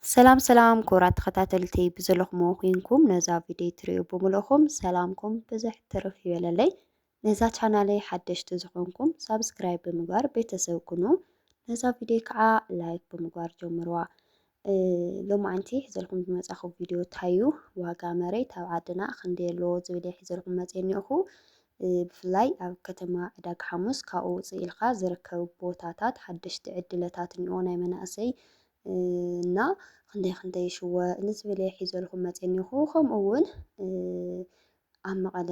ሰላም ሰላም ክቡራት ተኸታተልቲ ብዘለኹሞ ኮይንኩም ነዛ ቪድዮ ትርእዩ ብምልእኹም ሰላምኩም ብዝሕ ትርፍ ይበለለይ። ነዛ ቻናለይ ሓደሽቲ ዝኾንኩም ሳብስክራይብ ብምግባር ቤተሰብ ኩኑ። ነዛ ቪድዮ ከዓ ላይክ ብምግባር ጀምርዋ። እ፣ ሎማዓንቲ ሒዘልኩም ዝመፃኹ ቪድዮ እንታይ እዩ? ዋጋ መሬት ኣብ ዓድና ክንደይ ኣለዎ ዝብል እየ ሒዘልኩም መፅየ እኒኦኹ። እ፣ ብፍላይ ኣብ ከተማ ዕዳጋ ሓሙስ ካብኡ ውፅእ ኢልካ ዝርከቡ ቦታታት ሓደሽቲ ዕድለታት እኒኦ ናይ መናእሰይ፣ እ፣ እና ክንደይ ክንደይ ይሽወ ንዝብል እየ ሒዘልኩም መፅየ እኒኦኹ። ከምኡ እውን፣ እ፣ ኣብ መቐለ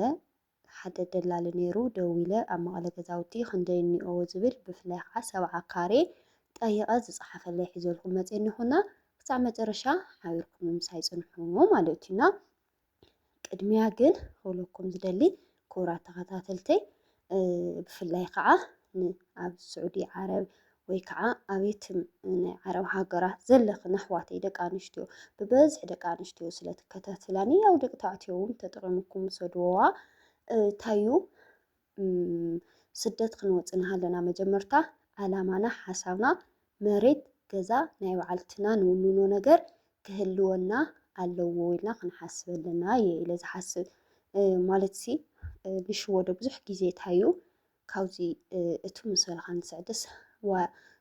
ሓደ ደላሊ ነይሩ ደዊለ ኣብ መቐለ ገዛውቲ ክንደይ እኒኦ ዝብል ብፍላይ ከዓ ሰብዓ ካሬ ጠይቐ ዝፀሓፈለይ ሒዘልኩም መፅየ እኒኹና። ክሳዕ መጨረሻ ሓቢርኩም ምሳይ ፅንሑ ማለት እዩና። ቅድሚያ ግን ክብለኩም ዝደሊ ክቡራት ተኸታተልተይ፣ እ፣ ብፍላይ ከዓ ን-፣ ኣብ ስዑዲ ዓረብ ወይ ከዓ ኣብ የትም ናይ ዓረብ ሃገራት ዘለኽን ኣሕዋተይ ደቂ ኣንስትዮ፣ ብበዝሒ ደቂ ኣንስትዮ ስለ ትከታተላኒ፣ ያው ደቂ ተባዕትዮ እውን ተጠቒምኩም ውሰድዎዋ። እ፣ እንታይ እዩ፣ እም፣ ስደት ክንወፅእ እናሃለና መጀመርታ ዓላማና፣ ሓሳብና መሬት፣ ገዛ፣ ናይ ባዕልትና ንውንኖ ነገር ክህልወና ኣለዎ ኢልና ክንሓስብ ኣለና እየ ኢለ ዝሓስብ። እ፣ ማለትሲ፣ እ፣ ንሽወደ ብዙሕ ግዜ እንታይ እዩ ካብዚ፣ እ፣ እቱ ምስ በልካ ንስዕድስ፣ ዋ፣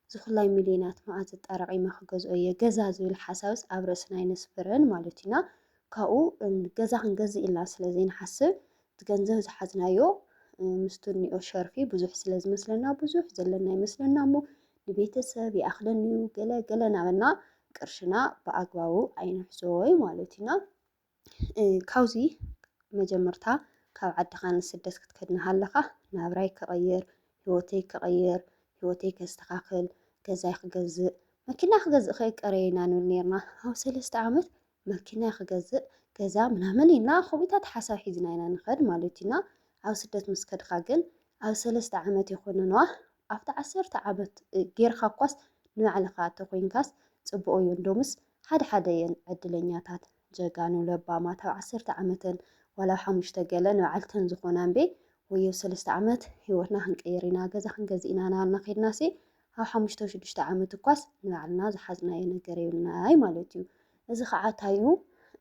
እዚ ኩላይ ሚልዮናት መዓዝ ኣጣራቒመ ክገዝኦ እየ ገዛ ዝብል ሓሳብስ ኣብ ርእስና ኣይነስፍርን ማለት እዩና። ካብኡ፣ እ፣ ገዛ ክንገዝእ ኢልና ስለ ዘይንሓስብ፣ እቲ ገንዘብ ዝሓዝናዮ፣ እ፣ ምስቱ እኒኦ ሸርፊ ብዙሕ ስለ ዝመስለና፣ ብዙሕ ዘለና ይመስለና እሞ፣ ንቤተሰብ ይኣኽለኒ እዩ፣ ገለ ገለ እናበልና ቅርሽና ብኣግባቡ ኣይንሕዞይ ማለት እዩና። እ፣ ካብዚ መጀመርታ ካብ ዓድኻ ንስደት ክትከድ እናሃለኻ፣ ናብራይ ክቕይር፣ ህይወተይ ክቕይር፣ ህይወተይ ከስተኻኽል፣ ገዛይ ክገዝእ፣ መኪና ክገዝእ ከ ቀረየና ንብል ነርና። ኣብ ሰለስተ ዓመት መኪና ክገዝእ፣ ገዛ ምናምን ኢልና ከምኡታት ሓሳብ ሒዝና ኢና ንኸድ ማለት እዩና። ኣብ ስደት ምስ ከድካ ግን ኣብ ሰለስተ ዓመት ይኾንንዋ፣ ኣብቲ ዓሰርተ ዓመት፣ እ፣ ጌርካ እኳስ ንባዕልኻ ተኾይንካስ ጽቡቕ እዩ። እንዶምስ ሓደ ሓደ እየን ዕድለኛታት፣ ጀጋኑ ለባማት ኣብ ዓሰርተ ዓመተን ዋላ ኣብ ሓሙሽተ ገለ ንባዕልተን ዝኾና እምበይ፣ ወይ ኣብ ሰለስተ ዓመት ህይወትና ክንቀይር ኢና፣ ገዛ ክንገዝእ ኢና እናበልና ከይድናሲ፣ ኣብ ሓሙሽተ ሽዱሽተ ዓመት እኳስ ንባዕልና ዝሓዝናዮ ነገር የብልናይ ማለት እዩ። እዚ ከዓ እንታይ እዩ?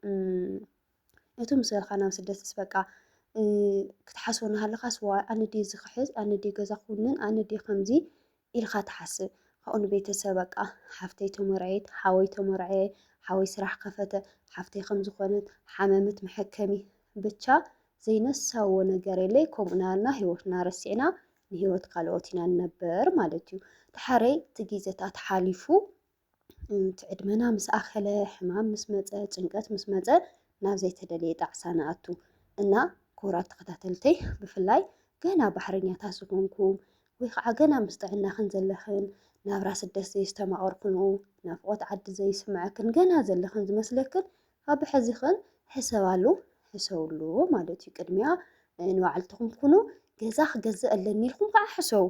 እም፣ እቲ ምስ በልካ ናብ ስደትስ በቃ፣ እ፣ ክትሓስቦ እናሃለኻስ፣ ዋይ፣ ኣነ ድየ እዚ ክሕዝ፣ ኣነ ድየ ገዛ ክውንን፣ ኣነ ድየ ከምዚ ኢልካ ትሓስብ። ካብኡ ንቤተሰብ በቃ፣ ሓፍተይ ተመርዐየት፣ ሓወይ ተመርዐየ፣ ሓወይ ስራሕ ከፈተ፣ ሓፍተይ ከም ዝኾነት፣ ሓመመት፣ መሐከሚ፣ ብቻ ዘይነሳዎ ነገር የለይ። ከምኡ እናበልና ህይወትና ረሲዕና ንህይወት ካልኦት ኢና ንነብር ማለት እዩ። ድሓረይ እቲ ግዜታት ሓሊፉ፣ እቲ ዕድመና ምስ ኣኸለ፣ ሕማም ምስ መጸ፣ ጭንቀት ምስ መጸ፣ ናብ ዘይተደለየ ጣዕሳ ንኣቱ። እና ክቡራት ተኸታተልተይ፣ ብፍላይ ገና ባሕረኛታት ዝኾንኩም ወይ ከዓ ገና ምስ ጥዕናኽን ዘለኽን፣ ናብራ ስደት ዘየስተማቐርክንኡ፣ ናፍቖት ዓዲ ዘይስምዐክን ገና ዘለኽን ዝመስለክን፣ ካብ ሕዚኽን ሕሰባሉ፣ ሕሰብሉ ማለት እዩ። ቅድሚያ ንባዕልትኹም ኩኑ፣ ገዛ ክገዝእ ኣለኒ ኢልኩም ከዓ ሕሰቡ።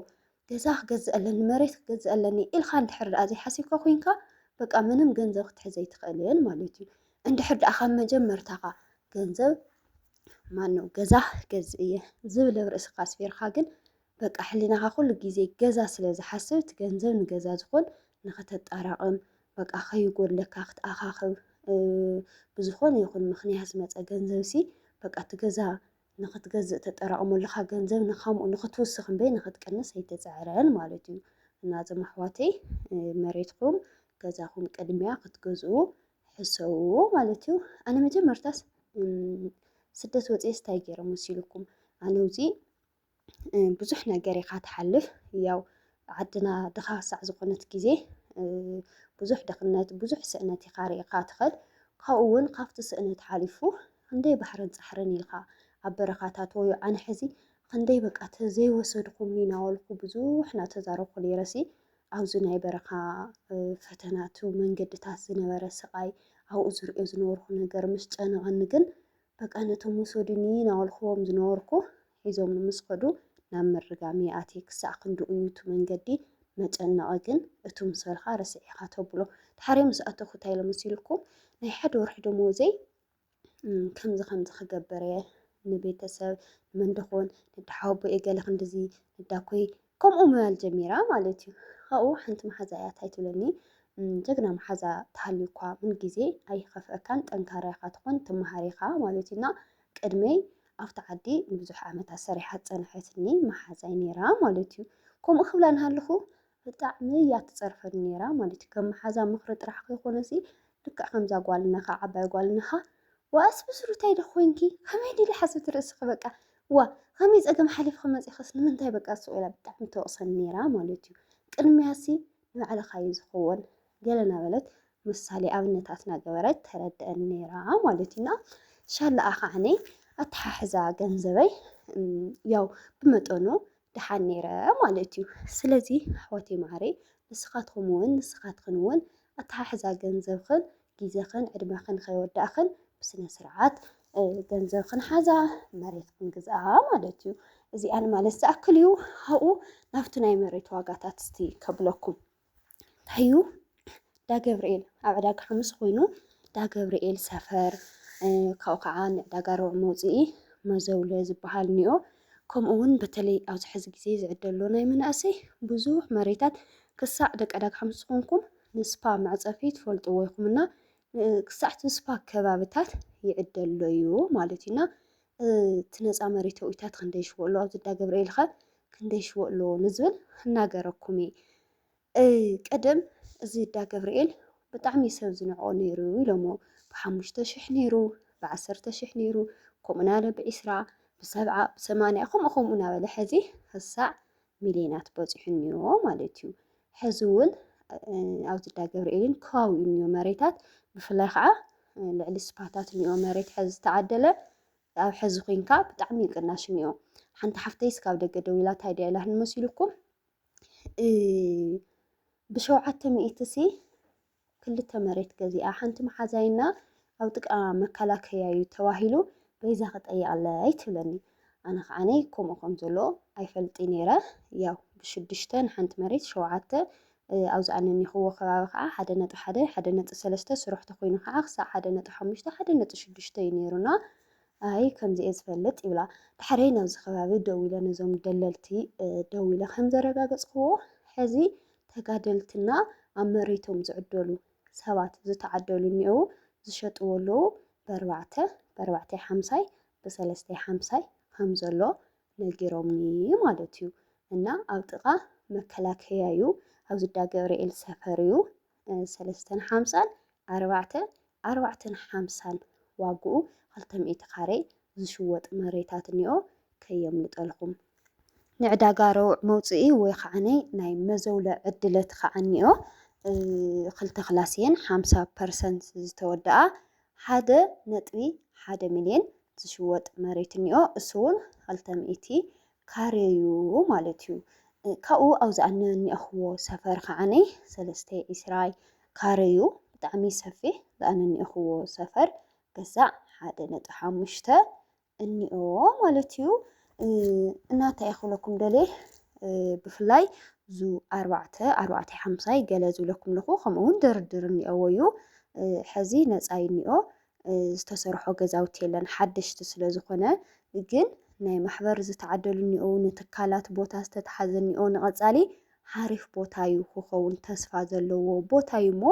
ገዛ ክገዝእ ኣለኒ፣ መሬት ክገዝእ ኣለኒ ኢልካ እንድሕር ደኣ ዘይሓሲብካ ኮይንካ፣ በቃ ምንም ገንዘብ ክትሕዝ ኣይትኽእልን ማለት እዩ። እንድሕር ደኣ ካብ መጀመርታኻ ገንዘብ፣ ማነው፣ ገዛ ክገዝእ እየ ዝብል ኣብ ርእስኻ ኣስፊርካ ግን፣ በቃ ሕሊናኻ ኩሉ ግዜ ገዛ ስለ ዝሓስብ፣ እቲ ገንዘብ ንገዛ ዝኾን ንኽተጣራቕም፣ በቃ ከይጎድለካ ክትኣኻኽብ፣ እ፣ ብዝኾነ ይኹን ምኽንያት ዝመጸ ገንዘብሲ፣ በቃ እቲ ገዛ ንኽትገዝእ ተጠራቕመሉኻ ገንዘብ ንኸምኡ ንኽትውስኽ እምበይ ንኽትቅንስ ኣይትጽዕረን ማለት እዩ። እና እዞም ኣሕዋተይ፣ እ፣ መሬትኩም፣ ገዛኹም ቅድሚያ ክትገዝኡ ሕሰብዎ ማለት እዩ። ኣነ መጀመርታስ፣ እም፣ ስደት ወፅየስ እንታይ ገይረ መሲልኩም? ኣነ ውፂ፣ እ፣ ብዙሕ ነገር ኢኻ ትሓልፍ። ያው ዓድና ድኻ ክሳዕ ዝኾነት ግዜ፣ እ፣ ብዙሕ ድኽነት፣ ብዙሕ ስእነት ኢኻ ርኢኻ ትኸድ። ካብኡ እውን ካብቲ ስእነት ሓሊፉ ክንደይ ባሕርን ጻሕርን ኢልካ ኣብ በረኻታት ወይ ኣነ ሕዚ ክንደይ በቃ ተዘይወሰድኩምኒ እናበልኩ ብዙሕ እናተዛረብኩ ነይረሲ። ኣብዚ ናይ በረኻ፣ እ፣ ፈተናቱ መንገድታት ዝነበረ ስቓይ ኣብኡ ዝርእዮ ዝነበርኩ ነገር ምስ ጨነቐኒ ግን በቃ ነቶም ውሰዱኒ እናበልክዎም ዝነበርኩ ሒዞም ምስ ከዱ ናብ ምርጋም ይኣትየ። ክሳዕ ክንድኡ እዩ እቲ መንገዲ መጨነቒ ግን እቱ ምስ በልካ ረሲዕኻ ተብሎ። ድሓር ምስ ኣተኹ እንታይ ኢለ መሲልኩም ናይ ሓደ ወርሒ ደሞዘይ እም፣ ከምዚ ከምዚ ክገብር እየ፣ ንቤተሰብ፣ ንመንደኾን፣ ንዳሓወቦ እየ ገለ ክንድዚ፣ ንዳኮይ፣ ከምኡ ምባል ጀሚራ ማለት እዩ። ካብኡ ሓንቲ መሓዛ እያ እንታይ ትብለኒ፣ ጀግና መሓዛ ተሃልዩ እኳ ምን ግዜ ኣይኸፍአካን፣ ጠንካራ ኢኻ ትኾን፣ ትመሃር ኢኻ ማለት እዩና። ቅድመይ ኣብቲ ዓዲ ንብዙሕ ዓመታት ሰሪሓ ዝጸንሐትኒ መሓዛይ ነይራ ማለት እዩ። ከምኡ ክብላ እንሃለኹ ብጣዕሚ እያ ትጸርፈኒ ነይራ ማለት እዩ። ከም መሓዛ ምኽሪ ጥራሕ ከይኮነሲ ልክዕ ከምዛ ጓል እነኻ፣ ዓባይ ጓል እነኻ፣ "ዋኣስ ብስሩ እንታይ ዶ ኮይንኪ? ከመይ ዲሊ ሓስብቲ ርእስኺ በቃ? ዋ፣ ከመይ ጸገም ሓሊፍኺ መጺኽስ ንምንታይ በቃ ስቕ ኢላ?" ብጣዕሚ ተወቕሰኒ ነይራ ማለት እዩ። ቅድሚያሲ ንባዕልኻ እዩ ዝኸውን። ገለ እናበለት ምሳሌ ኣብነታት እናገበረት ተረድአኒ ነይራ ማለት እዩና። ሻላኣ ከዓኒ ኣተሓሕዛ ገንዘበይ ያው ብመጠኑ ደሓን ነይረ ማለት እዩ። ስለዚ ኣሕዋተይ መዓረይ ንስኻትኩም እውን ንስኻትክን እውን ኣተሓሕዛ ገንዘብኽን ግዜኽን ዕድመኽን ከይወዳእኽን ብስነ ስርዓት ገንዘብኽን ሓዛ መሬትክን ግዝኣ ማለት እዩ። እዚኣን ማለት ዝኣክል እዩ። ካብኡ ናብቲ ናይ መሬት ዋጋታት እስቲ ከብለኩም። እንታይ እዩ ዳ ገብርኤል ኣብ ዕዳጋ ሓሙስ ኮይኑ ዳ ገብርኤል ሰፈር ካብኡ ከዓ ንዕዳጋ ረቡዕ መውፅኢ መዘውለ ዝበሃል እኒኦ። ከምኡ እውን በተለይ ኣብዚ ሕዚ ግዜ ዝዕደሎ ናይ መናእሰይ ብዙሕ መሬታት ክሳዕ ደቂ ዕዳጋ ሓሙስ ዝኾንኩም ንስፓ መዕፀፊ ትፈልጥዎ ኢኹምና ክሳዕ እቲ ስፓ ከባብታት ይዕደሎ እዩ ማለት እዩና። እቲ ነፃ መሬት ተውኢታት ክንደይ ይሽወሎ ኣብዚ ዳ ገብርኤል ኸ ክንደይ ይሽወሎ ንዝብል እናገረኩም እየ። ቀደም እዚ ዳ ገብርኤል ብጣዕሚ ሰብ ዝንዕቆ ነይሩ ኢሎሞ። ብሓሙሽተ ሽሕ ነይሩ፣ ብዓሰርተ ሽሕ ነይሩ፣ ከምኡ ናለ ብዒስራ፣ ብሰብዓ፣ ብሰማንያ ከምኡ ከምኡ እናበለ ሕዚ ክሳዕ ሚልዮናት በፂሑ እኒኦ ማለት እዩ። ሕዚ እውን ኣብዚ ዳ ገብርኤልን ከባቢኡ እኒኦ መሬታት ብፍላይ ከዓ ልዕሊ ስፓታት እኒኦ መሬት ሕዚ ዝተዓደለ ኣብ ሕዚ ኮይንካ ብጣዕሚ እዩ ቅናሽ እኒኦ። ሓንቲ ሓፍተይ ስካብ ደገ ደዊላ እንታይ ድያ ኢላህን መሲሉኩም ብሸውዓተ ሚእቲ ሲ ክልተ መሬት ገዚኣ ሓንቲ መሓዛይና ኣብ ጥቃ መከላከያ እዩ ተባሂሉ በይዛ ክጠይቀለይ ትብለኒ። ኣነ ከዓነይ ከምኡ ከም ዘሎ ኣይፈልጥ ነይረ። ያው ብሽዱሽተ ንሓንቲ መሬት ሸውዓተ ኣብዛ ኣነኒኽዎ ከባቢ ከዓ ሓደ ነጥቢ ሓደ ሓደ ነጥቢ ሰለስተ ስሩሕ ተኮይኑ ከዓ ክሳብ ሓደ ነጥቢ ሓሙሽተ ሓደ ነጥቢ ሽዱሽተ እዩ ነይሩና። ኣይ ከምዚ እየ ዝፈልጥ ይብላ። ዳሕረይ ናብዚ ከባቢ ደዊለ ነዞም ደለልቲ ደዊለ ከም ዘረጋገፅክዎ ሕዚ ተጋደልትና ኣብ መሬቶም ዝዕደሉ ሰባት ዝተዓደሉ እኒአው ዝሸጥዎ ኣለዉ ብኣርባዕተ ብኣርባዕተ ሓምሳይ ብሰለስተ ሓምሳይ ከም ዘሎ ነጊሮምኒ ማለት እዩ። እና ኣብ ጥቓ መከላከያ እዩ ኣብዚ ዳ ገብርኤል ሰፈር እዩ። ሰለስተን ሓምሳን ኣርባዕተ ኣርባዕተን ሓምሳን ዋግኡ ክልተ ሚእቲ ካሬ ዝሽወጥ መሬታት እኒኦ ከየምልጠልኩም። ንዕዳጋ ረውዕ መውፅኢ ወይ ከዓ ናይ መዘውለ ዕድለት ከዓ እኒኦ ክልተ ክላስየን ሓምሳ ፐርሰንት ዝተወደኣ ሓደ ነጥቢ ሓደ ሚልዮን ዝሽወጥ መሬት እኒኦ እሱ እውን ክልተ ሚእቲ ካሬ እዩ ማለት እዩ። ካብኡ ኣብዚ ኣነ እኒኦኽዎ ሰፈር ከዓኒ ሰለስተ ዒስራይ ካሬ እዩ። ብጣዕሚ ሰፊሕ ዝኣነ እኒኦኽዎ ሰፈር ገዛእ ሓደ ነጥቢ ሓሙሽተ እኒኦ ማለት እዩ። እና እንታይ ክብለኩም ደልየ ብፍላይ ዙ ኣርባዕተ ኣርባዕተ ሓምሳይ ገለ ዝብለኩም ኣለኹ ከምኡ እውን ድርድር እኒኦዎ እዩ። ሕዚ ነፃ እዩ እኒኦ ዝተሰርሖ ገዛውቲ የለን ሓደሽቲ ስለ ዝኾነ ግን ናይ ማሕበር ዝተዓደሉ እኒኦ ንትካላት ቦታ ዝተተሓዘ እኒኦ ንቐፃሊ ሓሪፍ ቦታ እዩ ክኸውን ተስፋ ዘለዎ ቦታ እዩ እሞ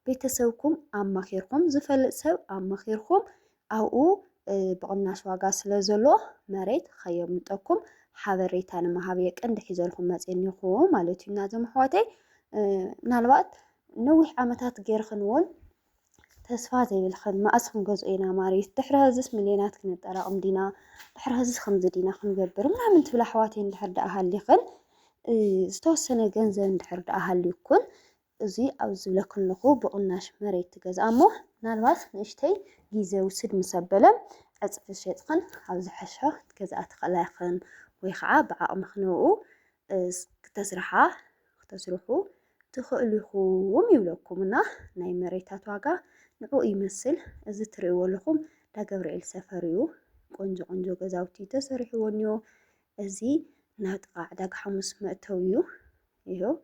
ቤተሰብኩም ኣማኺርኩም ዝፈልጥ ሰብ ኣማኺርኩም ኣብኡ ብቕናሽ ዋጋ ስለ ዘሎ መሬት ከየምልጠኩም ሓበሬታ ንምሃብ እየ ቀንዲ ሒዘልኩም መፅየ እኒኹ ማለት እዩ ናዞም ኣሕዋተይ ምናልባት ነዊሕ ዓመታት ጌርክን እውን ተስፋ ዘይብልኽን መኣስ ክንገዝኦ ኢና ማሪት ድሕሪ ሀዝስ ሚልዮናት ክንጠራቕም ዲና ድሕሪ ሀዝስ ከምዚ ዲና ክንገብር ምናምን ትብላ ኣሕዋተይ እንድሕር ደኣ ሃሊኽን ዝተወሰነ ገንዘብ እንድሕር ደኣ ሃልዩኩን እዚ ኣብ ዝብለክን ኣለኹ ብቕናሽ መሬት ትገዝኣ እሞ ምናልባት ንእሽተይ ግዜ ውስድ ምስ ኣበለ ዕፅፊ ሸጥኽን ኣብ ዝሐሸ ክትገዝኣ ትኽእላ ኢኽን ወይ ከዓ ብዓቕምኽን ኣብኡ ክተስርሓ ክተስርሑ ትኽእሉ ኢኹም ይብለኩም እና ናይ መሬታት ዋጋ ንዕኡ ይመስል። እዚ ትርእይዎ ኣለኹም ዳ ገብርኤል ሰፈር እዩ። ቆንጆ ቆንጆ ገዛውቲ ተሰሪሕዎ እኒኦ። እዚ ናብ ጥቓ ዕዳጋ ሓሙስ መእተዊ እዩ። ይኸው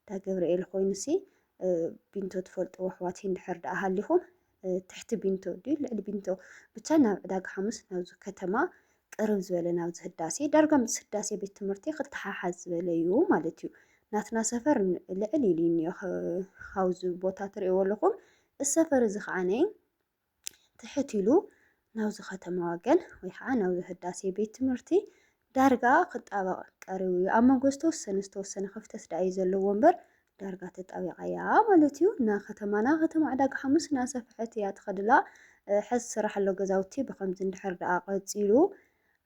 ዳ ገብርኤል ኮይኑሲ ቢንቶ ትፈልጥዎ ኣሕዋት እንድሕር ደኣ ሃሊኹም ትሕቲ ቢንቶ ድዩ ልዕሊ ቢንቶ ብቻ ናብ ዕዳጋ ሓሙስ ናብዚ ከተማ ቅርብ ዝበለ ናብዚ ህዳሴ ዳርጋ ምስ ህዳሴ ቤት ትምህርቲ ክተሓሓዝ ዝበለ እዩ ማለት እዩ። ናትና ሰፈር ልዕል ኢሉ እኒኦ። ካብዚ ቦታ ትርእይዎ ኣለኹም። እዚ ሰፈር እዚ ከዓነይ ትሕት ኢሉ ናብዚ ከተማ ወገን ወይ ከዓ ናብዚ ህዳሴ ቤት ትምህርቲ ዳርጋ ክጣበቕ ቀሪቡ እዩ። ኣብ መንጎ ዝተወሰነ ዝተወሰነ ክፍተት ደኣ እዩ ዘለዎ እምበር ዳርጋ ተጣቢቓ እያ ማለት እዩ። እና ከተማና ከተማ ዕዳጋ ሓሙስ እናሰፍሐት እያ ትኸድላ። ሕዚ ዝስራሕ ኣሎ ገዛውቲ ብኸምዚ እንድሕር ደኣ ቀፂሉ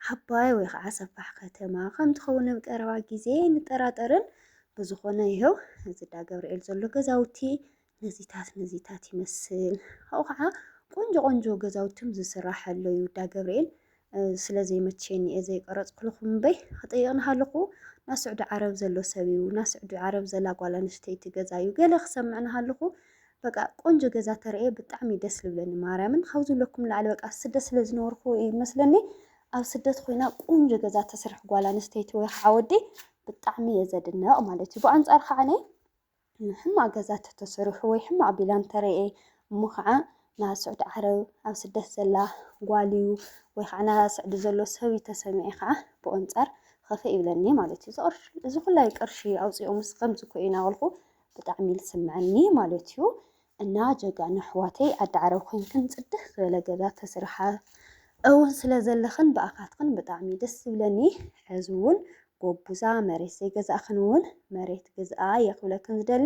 ዓባይ ወይ ከዓ ሰፋሕ ከተማ ከም ትኸውን ኣብ ቀረባ ግዜ ንጠራጠርን። ብዝኾነ ይኸው እዚ ዳ ገብርኤል ዘሎ ገዛውቲ ነዚታት ነዚታት ይመስል። ካብኡ ከዓ ቆንጆ ቆንጆ ገዛውቲ ዝስራሕ ኣሎ እዩ ዳ ገብርኤል። ስለ ዘይመቸኒ እየ ዘይቀረፅኩልኩም እምበይ ክጠይቕ ናሃለኹ ናብ ስዑዲ ዓረብ ዘሎ ሰብ እዩ፣ ናብ ስዑዲ ዓረብ ዘላ ጓል ኣንስተይቲ ገዛ እዩ ገለ ክሰምዕ ናሃለኹ። በቃ ቆንጆ ገዛ ተረኤ ብጣዕሚ ደስ ልብለኒ ማርያምን። ካብ ዝብለኩም ላዕሊ በቃ ስደት ስለ ዝነበርኩ ይመስለኒ ኣብ ስደት ኮይና ቆንጆ ገዛ ተስርሕ ጓል ኣንስተይቲ ወይ ከዓ ወዲ ብጣዕሚ እየ ዘድንቕ ማለት እዩ። ብኣንፃር ከዓ ናይ ሕማቕ ገዛ ተተሰሪሑ ወይ ሕማቕ ቢላ እንተረኤ እሞ ከዓ ናብ ስዑዲ ዓረብ ኣብ ስደት ዘላ ጓል እዩ ወይ ከዓ ናብ ስዑዲ ዘሎ ሰብ እዩ ተሰሚዑ ከዓ ብኣንፃር ኸፈ ይብለኒ ማለት እዩ። እዚ ኩላይ ቅርሺ ኣውፂኦምስ ከምዚ ኮ እዩ እናበልኩ ብጣዕሚ ዝስምዐኒ ማለት እዩ። እና ጀጋኑ ኣሕዋተይ ዓዲ ዓረብ ኮይንክን ፅድህ ዝበለ ገዛ ተስርሓ እውን ስለ ዘለኽን ብኣኻትክን ብጣዕሚ ደስ ዝብለኒ። ሕዚ እውን ጎቡዛ መሬት ዘይገዛእኽን እውን መሬት ግዝኣ እየ ክብለክን ዝደሊ።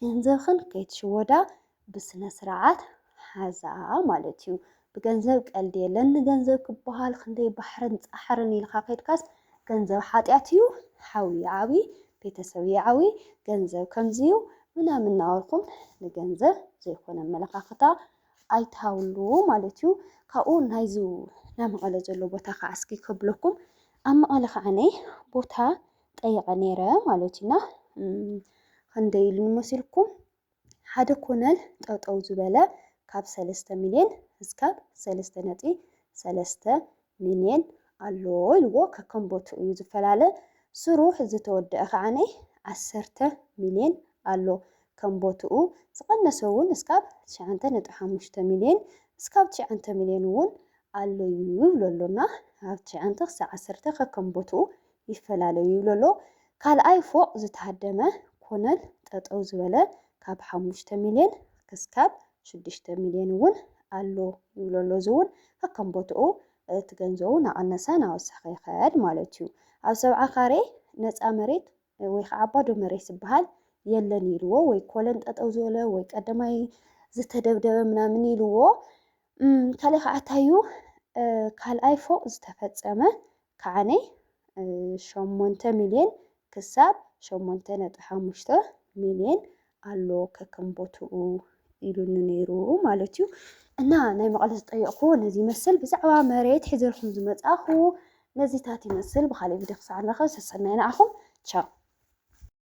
ገንዘብኽን ከይትሽወዳ ብስነ ስርዓት ሓዛ ማለት እዩ። ብገንዘብ ቀልዲ የለን። ንገንዘብ ክበሃል ክንደይ ባሕርን ፃሕርን ኢልካ ከይድካስ ገንዘብ ሓጢኣት እዩ። ሓዊ ይዓብይ፣ ቤተሰብ ይዓብይ፣ ገንዘብ ከምዚ እዩ ምናምን እናበልኩም ንገንዘብ ዘይኮነ ኣመለኻኽታ ኣይትሃብሉ ማለት እዩ። ካብኡ ናይዚ ናይ መቐለ ዘሎ ቦታ ከዓ እስኪ ከብለኩም። ኣብ መቐለ ከዓነይ ቦታ ጠይቐ ነይረ ማለት እዩና። እም፣ ክንደይ ኢሉ ንመሲልኩም ሓደ ኮነል ጠጠው ዝበለ ካብ ሰለስተ ሚልዮን እስካብ ሰለስተ ነጥቢ ሰለስተ ሚልዮን ኣሎ ኢልዎ። ከከም ቦትኡ እዩ ዝፈላለ። ስሩሕ ዝተወደአ ከዓነይ ዓሰርተ ሚልዮን ኣሎ ከም ቦትኡ። ዝቐነሰ እውን እስካብ ትሽዓተ ነጥቢ ሓሙሽተ ሚልዮን እስካብ ትሽዓተ ሚልዮን እውን ኣሎ እዩ ይብሎ ኣሎና። ካብ ትሽዓተ ክሳብ ዓሰርተ ከከም ቦትኡ ይፈላለዩ ይብሎ ኣሎ። ካልኣይ ፎቕ ዝተሃደመ ኮነል ጠጠው ዝበለ ካብ ሓሙሽተ ሚልዮን ክስካብ ሽዱሽተ ሚልዮን እውን ኣሎ ይብሎ ኣሎ። እዚ እውን ከከም ቦትኡ እቲ ገንዘቡ ናቐነሰ ናወሰኸ ይኸድ ማለት እዩ። ኣብ ሰብዓ ካሬ ነፃ መሬት ወይ ከዓ ባዶ መሬት ዝበሃል የለን ኢልዎ። ወይ ኮለን ጠጠው ዝበለ ወይ ቀደማይ ዝተደብደበ ምናምን ኢልዎ። እም፣ ካልእ ከዓ እንታይ እዩ? እ፣ ካልኣይ ፎቕ ዝተፈጸመ ከዓነይ እ፣ ሸሞንተ ሚልዮን ክሳብ ሸሞንተ ነጥቢ ሓሙሽተ ሚልዮን ኣሎ ከከም ቦትኡ ኢሉኒ ነይሩ ማለት እዩ። እና ናይ መቐለ ዝጠየቕኩዎ ነዚ ይመስል። ብዛዕባ መሬት ሒዘልኩም ዝመጻኹ ነዚታት ይመስል። ብኻልእ ቪድዮ ክሳዕ ንራኸብ ሰሰናይ ንዓኹም። ቻው።